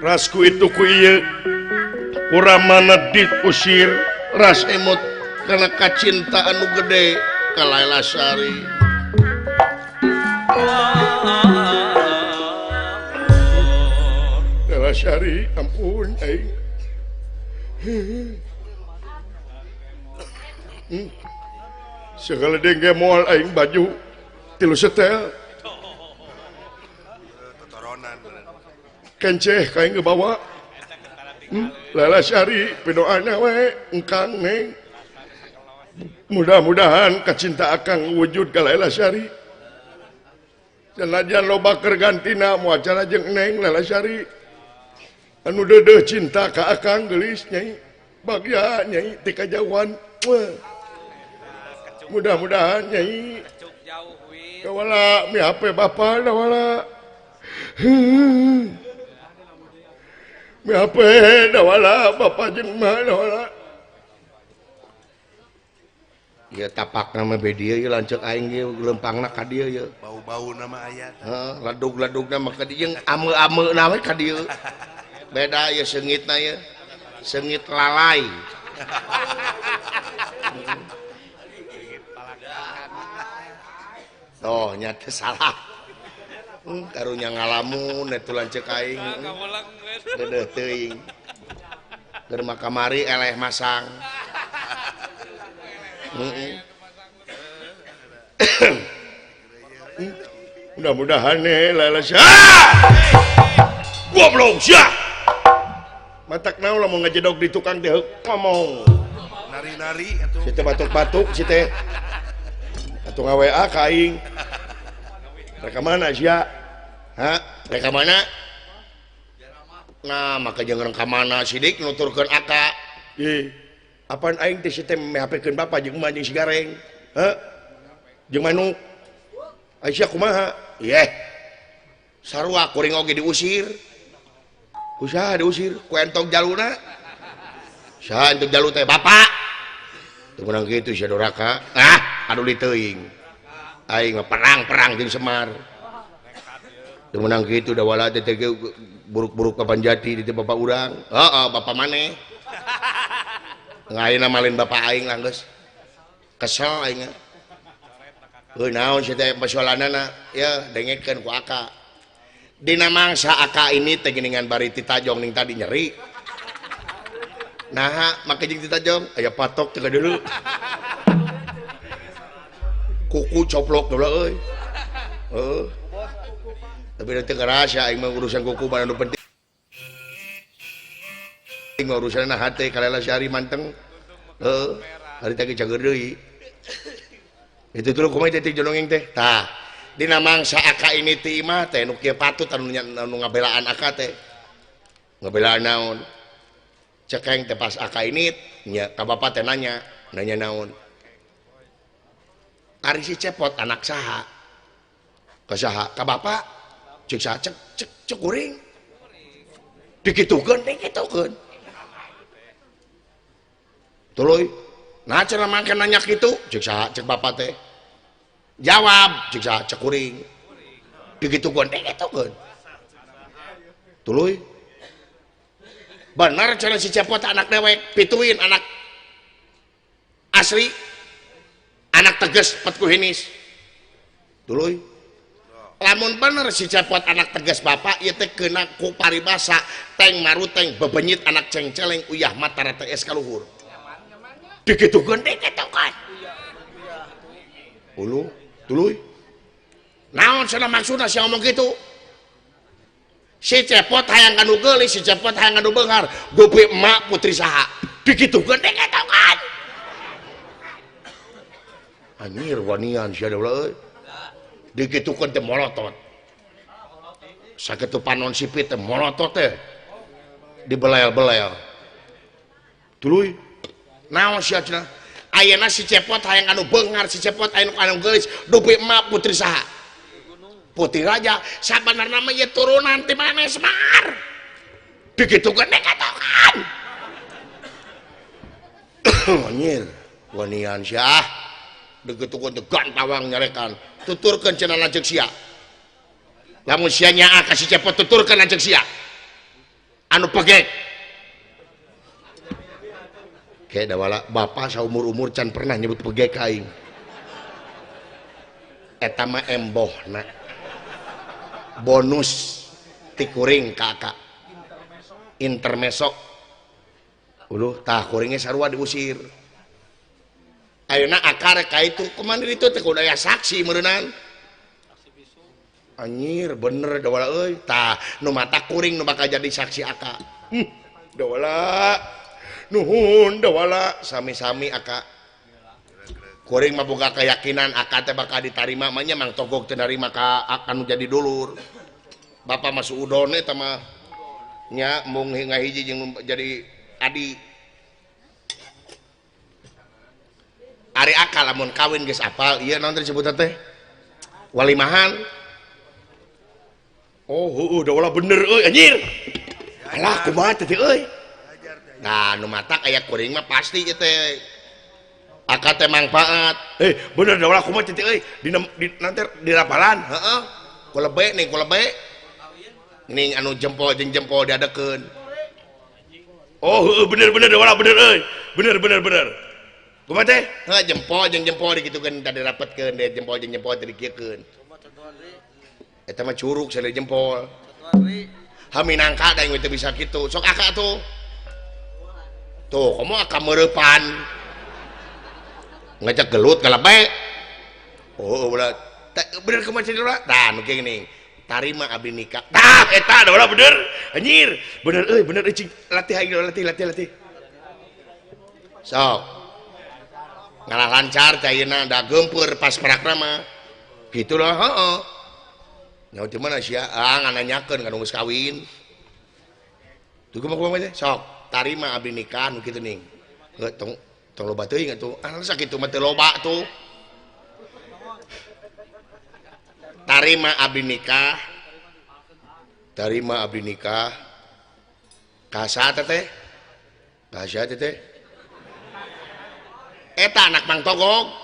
Rasku itu ku ieu kuramana diusir ras emot karena kacinta anu gede ka Laila Sari. Laila Sari ampun aing. Segala dengge moal aing baju tilu setel. Kenceh kain ngebawa. Laila Sari pidoana we engkang neng. Mudah-mudahan kacinta akang wujud ka Laila Sari. Sanajan loba keur gantina moal cara jeung neng Laila Sari. Anu deudeuh cinta ka akang geulis nyai. Bagya nyai ti kajauhan. Mudah-mudahan nyai. Kawala mi HP bapa dawala. Mi HP dawala bapa jeung emak dawala. Ieu tapakna mah be dieu ieu lanceuk aing ieu leumpangna ka dieu ieu. Bau-bauna mah aya. Heeh, ladug-ladugna mah ka dieu jeung ame-ameuna we ka dieu. Beda ieu seungitna ieu. Seungit lalai. Oh, nya teh salah. Karunya ngalamun eta lanceuk aing. Deudeuh teuing. Keur mah kamari eleh masang. Mudah-mudahan nih Laila sia. Goblok sia. Matak naon lamun ngajedog di tukang teh ngomong. Nari-nari atuh. Si teh batuk-batuk si teh. Atuh nga-WA ka aing. Rek mana sia? Ha? Rek mana? Nah, maka jeung rek mana sidik nuturkeun aka. Ih, apaan aing teh si teh MHP-keun bapa jeung emak jeung si Gareng. Heh? Jeung manuk. Aisyah kumaha? Yeh. Sarua kuring oge diusir. Ku saha diusir? Ku entog jaluna. Saha untuk jalu teh bapak. Teu meunang kitu sia doraka. Ah, adu teuing. Aing mah perang-perang jeung Semar. Teu meunang kitu dawala teh buruk-buruk ka Panjati di bapak urang. Heeh, bapak maneh. Ngayeuna malin bapak aing lah geus. Kesel aing. Heuh naon sia teh persoalanana? Ya dengekeun ku Aka. Dina mangsa Aka ini teh geuningan bari titajong ning tadi nyeri. Nah, make jeung titajong aya patok teh dulu. Kuku coplok dulu euy. Heuh. Tapi teu karasa aing mah urusan kuku mah anu penting. Urusanna hate kalela sehari manteng. Heuh, hari teh cager deui. Itu dulu kumaha teh jonongeng teh. Tah, dina mangsa Aka ini teh imah teh nu kieu patut anu ngabelaan Aka teh. Ngabelaan naon? Cekeng teh pas Aka ini nya ka bapak teh nanya, nanya naon? Ari si Cepot anak saha? Ka saha? Ka bapak? Cek saha? Cek cek cek kuring. Dikitukeun, dikitukeun. Tuluy, nah cenah mangke nanya kitu, cek saha? Cek bapak teh. Jawab, cek saha? Cek kuring. Dikitukeun, dikitukeun. Tuluy. Bener cenah si Cepot anak dewek, pituin anak asli, anak tegas petku hinis. Tuluy. Lamun bener si Cepot anak tegas bapak ieu teh keuna ku paribasa teng maruteng bebenyit anak cengceleng uyah mata rata es kaluhur. Dikitukeun, dikitukeun. Ulu, tuluy. Naon cenah maksudna si ngomong kitu? Si Cepot hayang kanu geulis, si Cepot hayang kanu beunghar, dupi emak putri saha. Dikitukeun, dikitukeun. Anjir wanian sia deui euy. Dikitukeun teh molotot. Sakitu panon sipit teh molotot teh. Dibelel-belel. Tuluy. Naon sia cenah? Ayeuna si Cepot hayang anu beunghar, si Cepot hayang anu geulis, dupi emak putri saha? Putri raja. Sabenerna mah ieu turunan ti maneh Semar. Dikitukeun, dikitukeun. Anjir, wanian sia. Dikitukeun teh gantawang nyarekan. Tuturkeun cenah lanceuk sia. Lamun sia nyaah ka si Cepot tuturkeun lanceuk sia. Anu pegek. Kayak dawala bapak saumur-umur can pernah nyebut pegek ka aing. Eta mah embohna. Bonus ti kuring ka Aka. Intermezzo. Uluh tah kuringnya sarua diusir. Ayeuna Aka rek ka itu kumaha ditu teh kudu aya saksi meureunnan. Anjir bener dawala euy. Tah nu mata kuring nu bakal jadi saksi Aka. Dawala. Nuhun dawala sami-sami Aka. Kuring mah boga keyakinan Aka teh bakal ditarima mah nya Mang Togog teh narima ka Aka nu jadi dulur. Bapak mah suudon eta mah nya mung ngahiji jeung jadi adi. Ari Aka lamun kawin geus apal ieu naon teh disebutna teh? Walimahan. Oh heueuh dawala bener euy anjir. Alah kumaha teh euy. Nah, nu matak aya kuring mah pasti ieu teh. Aka teh mangfaat. Bener dawala kumaha teh euy? Di nanti dirapalan, heeh. Ku lebe ning ku lebe. Ning anu jempol jeung jempol diadekeun. Oh, heueuh bener-bener dawala bener euy. Bener bener bener. Kumaha teh? Heuh jempol jeung jempol dikitukeun tadi rapetkeun deh jempol jeung jempol teh dikiekeun. Eta mah curug sale jempol. Ha minangka da teu bisa kitu. Sok Aka tuh. Tuh, komo Aka meurepan. Ngajak gelut kalebe. Oh, ulah bener kumaha cenah? Tah nu kieu geuning. Tarima abdi nikah. Tah eta da bener. Anjir, bener euy, bener euy cing. Latih aing latih latih latih. Sok. Ngalah lancar teh ayeuna da geumpeur pas parakna mah. Kitu lah heeh. Nyaho di mana sia? Ah ngananyakeun ka nu geus kawin. Tuh kumaha kumaha teh? Sok, tarima abdi nikah nu kitu ning. Heuh tong tong loba teuing atuh. Ah sakitu mah teu loba tuh. Tarima abdi nikah. Tarima abdi nikah. Ka saha teh? Bahasa teh eta anak Mang Togog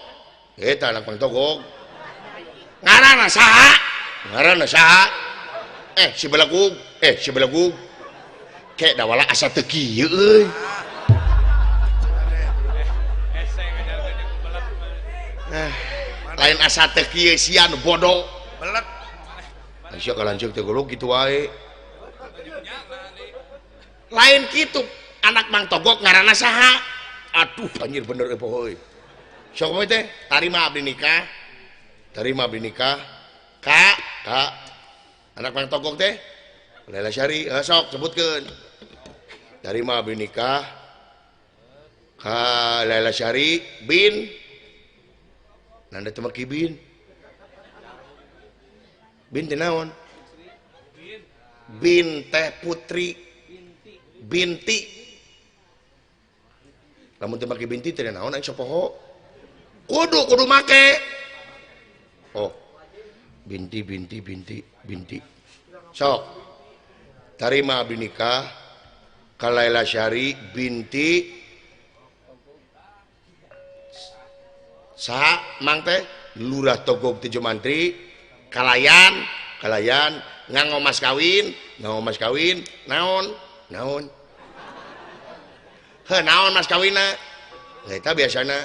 eta anak Mang Togog ngaranna saha ngaranna saha si Belagug si Belagug kek dawala asa teu kieu euy lain asa teu kieu sia nu bodoh belet sia kalanceuk teh goblok kitu wae lain kitu anak Mang Togog ngaranna saha aduh anjir bener euy sok we teh tarima abdi nikah tarima abdi nikah ka anak Mang Togog teh Laila Syari sok sebutkeun tarima abdi nikah ka Laila Syari bin nanda teu make bin bin teh naon bin teh putri binti lamun teu make binti teh naon aing sopoho kudu kudu make oh binti binti binti binti sok tarima abdi nikah ka Laila Syari binti saha mang teh Lurah Togog Tejo Mantri kalayan kalayan nganggo mas kawin naon naon heuh naon mas kawinna eta biasana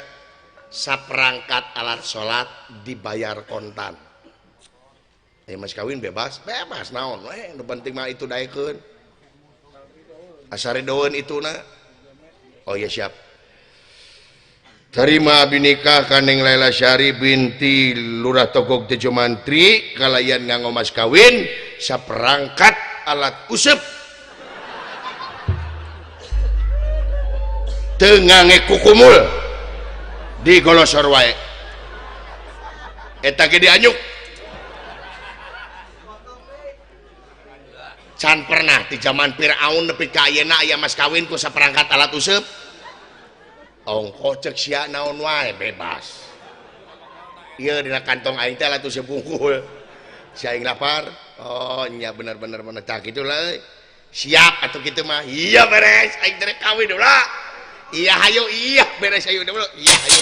saperangkat alat salat dibayar kontan. Mas kawin bebas bebas naon we nu penting mah itu daekeun asa redoeun ituna oh iya siap tarima abdi nikah ka Neng Laila Syari binti Lurah Togog Tejo Mantri kalayan nganggo mas kawin saperangkat alat useup teu ngange kukumul di golosor wae eta ge dianyuk can pernah di zaman Fir'aun nepi ka ayeuna aya mas kawin ku saperangkat alat useup ongko cek sia naon wae bebas ieu dina kantong aing teh alat useup bungkul si aing lapar oh nya bener-bener bener tah kitu lah euy siap atuh kitu mah iya beres aing teh kawin ulah iya hayu iya beres hayu dulu iya hayu.